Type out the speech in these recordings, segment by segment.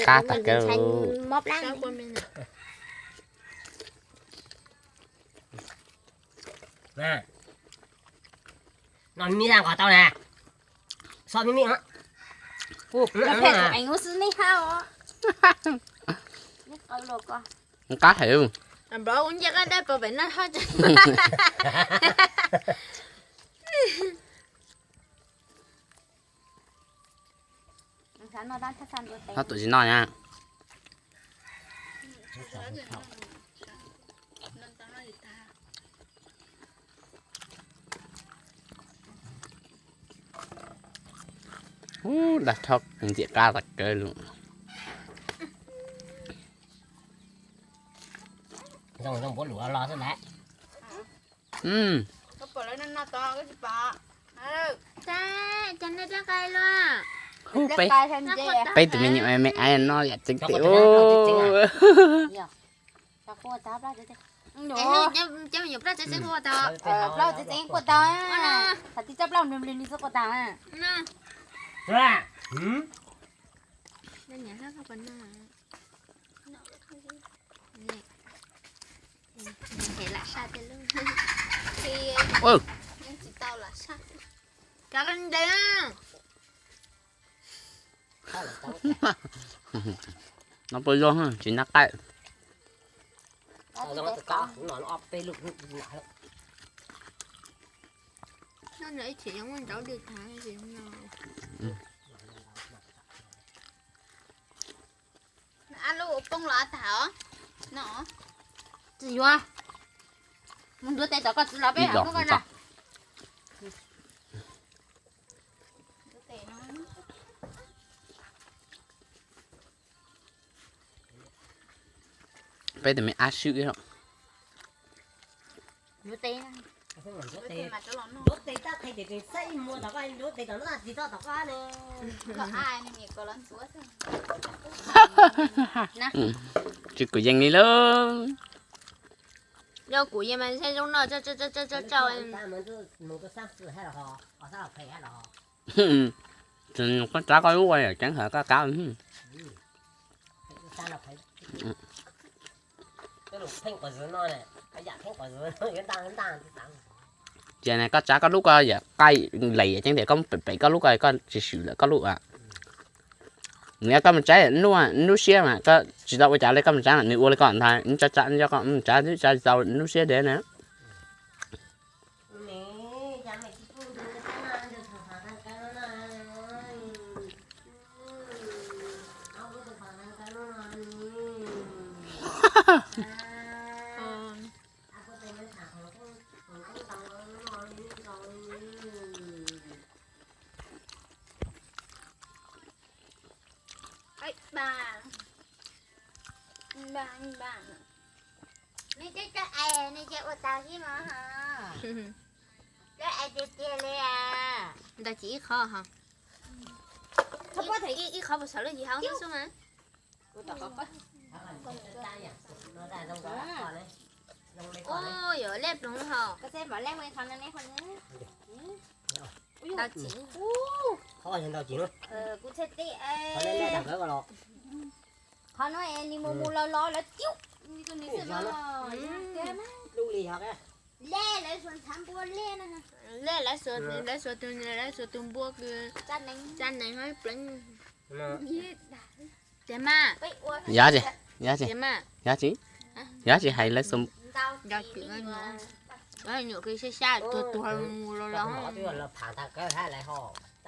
Qab tas kawg. No mi nqos tau na. So mi mi. Qab heev. Noj tus tsis noj na. Ub, dag thob ntxim qab tas kawg li. Zoo zoo npaum luaj los xwb ntag. Peb, peb tus me nyuam me me no yam tseeb tiag. No pab zoo tsis nab qaij. Ab lub ua poob los ab tag os. No tsis yuav. Mus ntuav tes tom koj txiv los peb ham muab koj na. Peb tus me ab swb. Tsis kuv yeej li lauj. Yog kuv yeej mas zoo no. Koj tsav koj lub ua yam ceeb hawm koj kab. Ces koj tsav koj lub ko yam qaij lais yam ceeb tias koj pem pem koj lub ko koj tsis swm lawm koj lub. Nws yog koj mus tsav lub siab mas koj tsis tau ua cas li, koj mus tsav nws ua li koj ntag, nws tsav tsav tsav tsis tau lub siab dev na. Nej cov ais nej cov ua tau thiab mog. Cov ais tiag tiag li as. Ntawd ces ib qho ho. Ib qho puas saum lub yim hauv xwb mas. Ua yog lej ploov ho. Ntau txiv. Qhov no es nws mus mus los los lawv tiub. Lawv xuas, lawv xuas tus npua kws tsa nees hab pleev. Tiag mas. Yog tsis, yog tsis, yog tsis, yog tsis hais lawv xuas. Nyuam kws sab sab tuag tuag mus los los.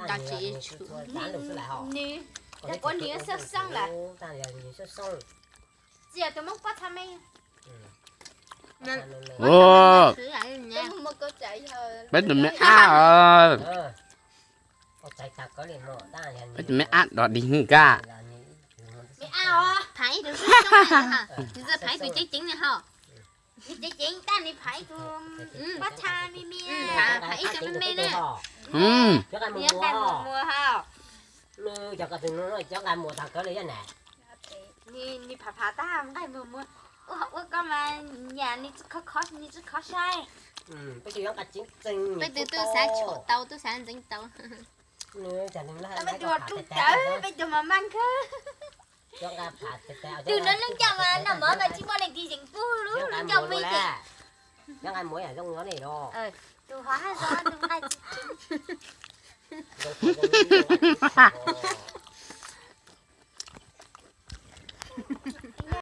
Nta tsis tshum. Peb tus me ab, peb tus me ab dog dig nkaj. Phav ib tug ceeb ceeb ho. Nws ceev ceev tab nws phav ib tug pab tha me me. Phav ib tug me me ne. Nws nqa mus muag ho. Nws phav phav tab nqa mus muag. Ua koj mas nyam nws tsis khov, nws tsis khov saib. Peb twb tuaj xav tshom tau, tuaj xav ntxeev tau. Peb tuaj tub cawv, peb tuaj mas maj khawb. Tus no neej coj mas noj mov mas tsis muaj leej twg yeem pub lub neej coj me ces. Tus hov haj zoo nqaij tsis tseeb.